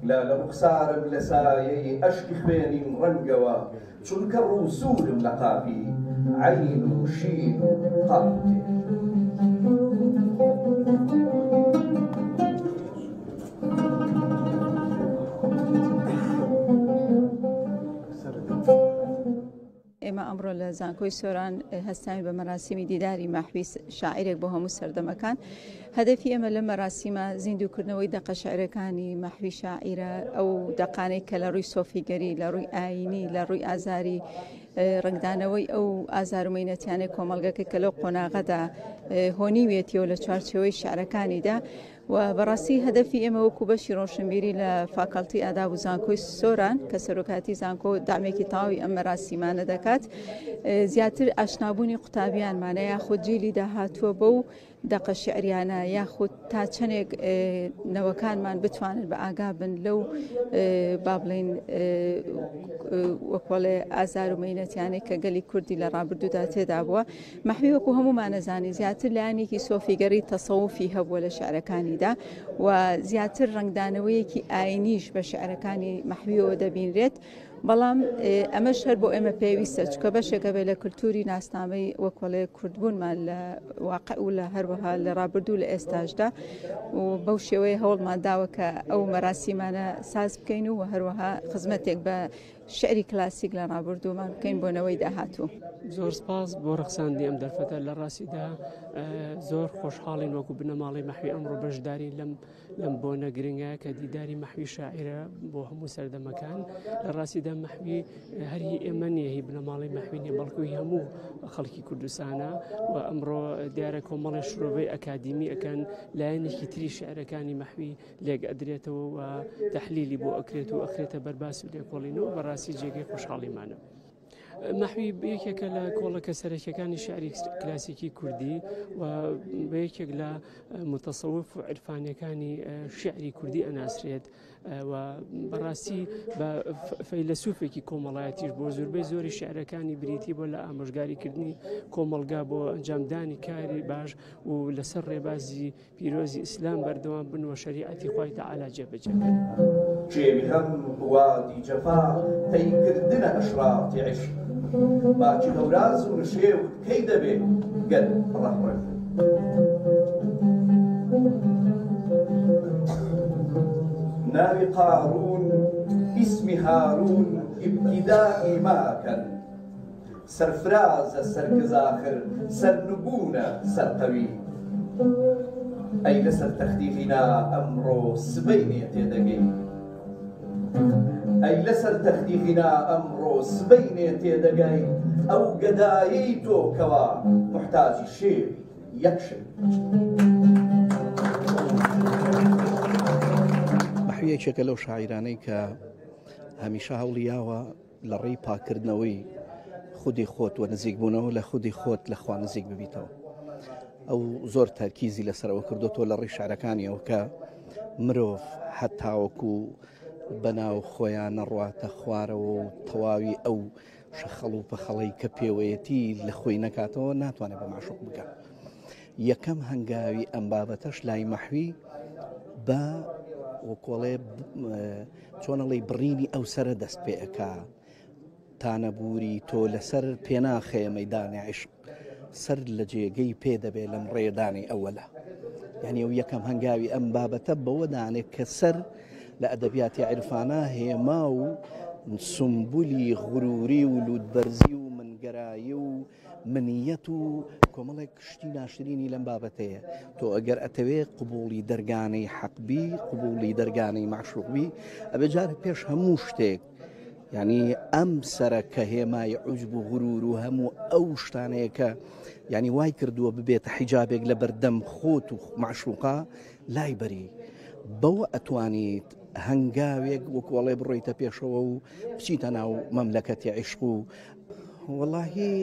لالە ڕوخسارم لە سایەی ئەشکی خوێنین ڕەنگەوە چونکە ڕوو سوورم لە قاپی عەین و شین و قاپ و تێ. ئێمە ئەمڕۆ لە زانکۆی سۆران هەستاین بە مەراسیمی دیداری مەحوی شاعیرێک بۆ هەموو سەردەمەکان. هەدەفی ئێمە لەم مەراسیمە زیندووکردنەوەی دەقە شعرەکانی مەحوی شاعیرە، ئەو دەقانەی کە لە ڕووی سۆفیگەری، لە ڕووی ئایینی، لە ڕووی ئازاری ڕەنگدانەوەی ئەو ئازار و مەینەتیانەی کۆمەڵگەکە کە لەو قۆناغەدا هۆنیوێتیەوە لە چوارچێوەی شعرەکانیدا و بەڕاستی هەدەفی ئێمە وەکو بەشی ڕۆشنبیری لە فاکەڵتی ئاداب و زانکۆی سۆران کە سەرۆکاتی زانکۆ دامێکی تەواوی ئەم مەراسیمانە دەکات زیاتر ئاشنابوونی قوتابیانمانە یاخود جیلی داهاتووە بەو دەقە شیعریانە یاخود تا چەندێک نەوەکانمان بتوانن بە ئاگا بن لەو با بڵین وەکۆڵێ ئازار و مەینەتیانەی کە گەلی کوردی لە ڕابردوودا تێدا بووە مەحوی وەکو هەموومانەزانی زیاتر لایەنێکی سۆفیگەری تەسەوفی هەبووە لە شعرەکانیدا و زیاتر ڕەنگدانەوەیەکی ئاینیش بە شعرەکانی مەحویەوە دەبینرێت بەڵام ئەمەش هەر بۆ ئێمە پێویستە چکە بەشێکە بێ لە کللتوری ناسنامەی وەکۆڵێ کوردبوونمان لە واقع و لە هەروەها لە ڕابردوو لە ئێستاشدا و بەو شێوەیە هەوڵمان داوە کە ئەو مەراسیمانە ساز بکەین و هەروەها خزمەتێک بە شعری کلاسیک لە ڕابردوومان بکەین بۆ نەوەی داهاتوو. زۆر سپاس بۆ ڕەخساندنی ئەم دەرفەتە لە ڕاستیدا زۆر خۆشحاڵین وەکو بنەماڵەی مەحوی ئەمڕۆ بەشداری لەم لەم بۆنە گرنگە کە دیداری مەحوی شاعیرە بۆ هەموو سەردەمەکان لە ڕاستیدا مەحوی هەر هی ئێمە نییە هی بنەماڵەی مەحوی نیە بەڵکو هی هەموو خەڵکی کوردستانە و ئەمڕۆ دیارە کۆمەڵی شرۆڤەی ئەکادیمی ئەکەن لایەنێکی تری شعرەکانی مەحوی لێک ئەدرێتەوە و تەحلیلی بۆ ئەکرێت و ئەخرێتە بەرباس و لێکۆڵینەوە بەڕاستی جێگەی خۆشحاڵیمانە. مەحوی یەکێکە لە کۆڵەکە سەرەکیەکانی شعری کلاسیکی کوردی و بە یەکێک لە متەسەوف و عرفانەکانی شعری کوردی ئەناسرێت و بەڕاستی بە فەیلەسوفێکی کۆمەڵایەتیش بۆ زۆربەی زۆری شعرەکانی بریتی بۆ لە ئامۆژگاریکردنی کۆمەڵگا بۆ ئەنجامدانی کاری باش و لەسەر ڕێبازی پیرۆزی ئیسلام بەردەوام بن و شەریعەتی خوای تەعالا جێبەجێ بکەن. کێوی غەم وادی جەفا تەی کردنە ئەشراتی عیشق باکی هەوراز و نشێوت کەی دەبێ گەر ڕەهڕەوی. ناوی قاروون ئیسمی هاروون ئیبتیدائی ماکەن. سەرفرازە سەرکز ئاخر سەرنگوونە سەرقەوی ئەی لەسەر تەختی غینا ئەمڕۆ سبەینێ تێدەگەی ئەی لەسەر تەختی غینا ئەمڕۆ سبەینێ تێدەگەی ئەو گەدایەی تۆ کەوا موحتاجی شێوی یەک شەوی. مەحوی یەکێکە لەو شاعیرانەی کە هەمیشە هەوڵی یاوە لە ڕێی پاککردنەوەی خودی خۆت و نزیکبوونەوە لە خودی خۆت لە خوا نزیک ببیتەوە ئەو زۆر تەرکیزی لەسەرەوە کردوتەوە لە ڕێی شارەکانیەوە کە مرۆڤ هەتاوەکو بەناو خۆیان نەڕواتە خوارەوە و تەواوی ئەو شەخەڵ و پەخەڵی کە پێوەیەتی لە خۆی نەکاتەوە ناتوانێت بە ماشوق بگە یەکەم هەنگاوی ئەم بابەتەش لای مەحوی بە وەکۆڵێ چۆن ئەڵێی بڕینی ئەو سەرە دەست پێ ئەکا تا نەبووری تۆ لەسەر پێناخەیە مەدانی عیشق سەر لە جێگەی پێ دەبێ لەم ڕێدانی ئەوەلە یعنی ئەو یەکەم هەنگاوی ئەم بابەتە بەوە دانێت کە سەر لە ئەدەبیاتی عیرفانە هێما و سمبولی غروری و لوتبەرزی و منگەرایی و منیەت و کۆمەڵێک شتی ناشرینی لەم بابەتەیە تۆ ئەگەر ئەتەوێ قبوڵی دەرگانەی حەق بی قبوڵی دەرگانەی مەعشوق بی ئەبێ جار پێش هەموو شتێک یعنی ئەم سەرە کە هێمای عجب و غرور و هەموو ئەو شتانەیە کە یعنی وای کردووە ببێتە حیجابێک لە بەردەم خۆت و معشوقا لای بەری بەوە ئەتوانیت هەنگاوێک وەکۆڵێ بڕۆیتە پێشەوە و بچیتە ناو مەملەکەتی عیشق و وەڵاهی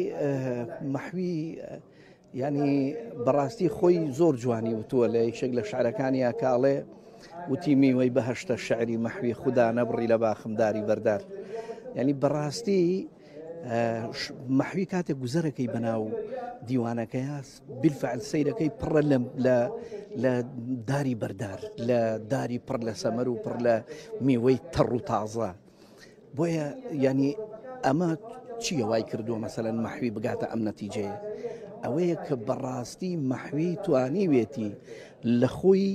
مەحوی ینی بەڕاستی خۆی زۆر جوانی وتووە لە یەکێک لە شعرەکانیا کاڵێ وتی میوەی بەهشتە شعری مەحوی خودا نەبڕی لە باخمداری بەردار ینی بەڕاستی. مەحوی کاتێک گوزەرەکەی بەناو دیوانەکەیا بالفعل سەیرەکەی پڕە لە لە لە داری بەردار لە داری پڕ لە سەمەر و پڕ لە میوەی تەڕ و تازە بۆیە ینی ئەمە چییە وای کردووە مەسەلەن مەحوی بگاتە ئەم نەتیجەیە ئەوەیە کە بەڕاستی مەحوی توانیوێتی لە خۆی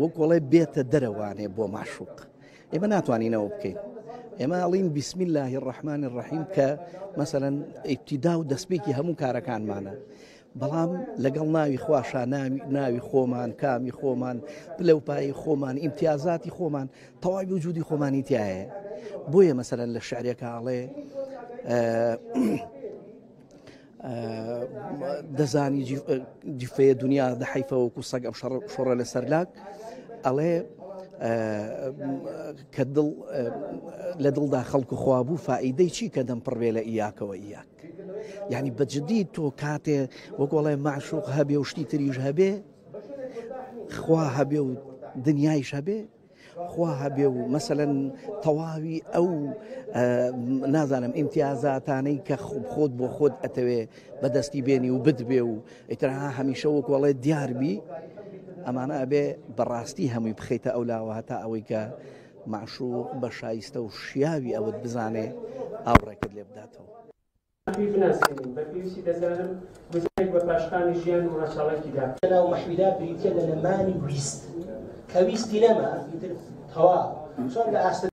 وەکۆڵێ بێتە دەرەوانێ بۆ ماشوق ئێمە ناتوانین ئەوە بکەین ئێمە ئەڵین بسم الله الرحمن الرحیم کە مەسەلەن ئیبتیدا و دەستپێکی هەموو کارەکانمانە بەڵام لەگەڵ ناوی خواشا ناوی خۆمان کامی خۆمان پلە و پایی خۆمان ئیمتیازاتی خۆمان تەواوی وجودی خۆمانی تایە بۆیە مەسەلەن لە شعرێکە ئاڵێ دەزانی جیفەیە دنیا دە حیفە وەکو سەگ ئەم شەڕە لەسەر لاک ئەڵێ کە دڵ لە دڵدا خەڵک و خوا بوو فائیدەی چی کە دەم پڕبێ لە ئیاکەوە ئیاک یعنی بەجددی تۆ کاتێ وەکۆڵێ معشوق هەبێ و شتی تریش هەبێ خوا هەبێ و دنیایش هەبێ خوا هەبێ و مەسەلەن تەواوی ئەو نازانم ئیمتیازاتانەی کە خۆت بۆ خۆت ئەتەوێ بەدەستی بێنی و بدبێ و ئیترها هەمیشە وەکۆڵێ دیاربی ئەمانە ئەبێ بەڕاستی هەمووی بخەیتە ئەو لاوە هەتا ئەوەی کە معشوق بە شایستە و شیاوی ئەوت بزانێ ئاوڕێکت لێ بداتەوە. پێی بناسێنین، بە پێویستی دەزانم گوزەرێک بە پاشخانی ژیان و ڕەچەڵەکیدا. لەناو مەحویدا بریتیە لە نەمانی ویست، کە ویستی نەما ئیتر تەواو، چۆن لە ئاست.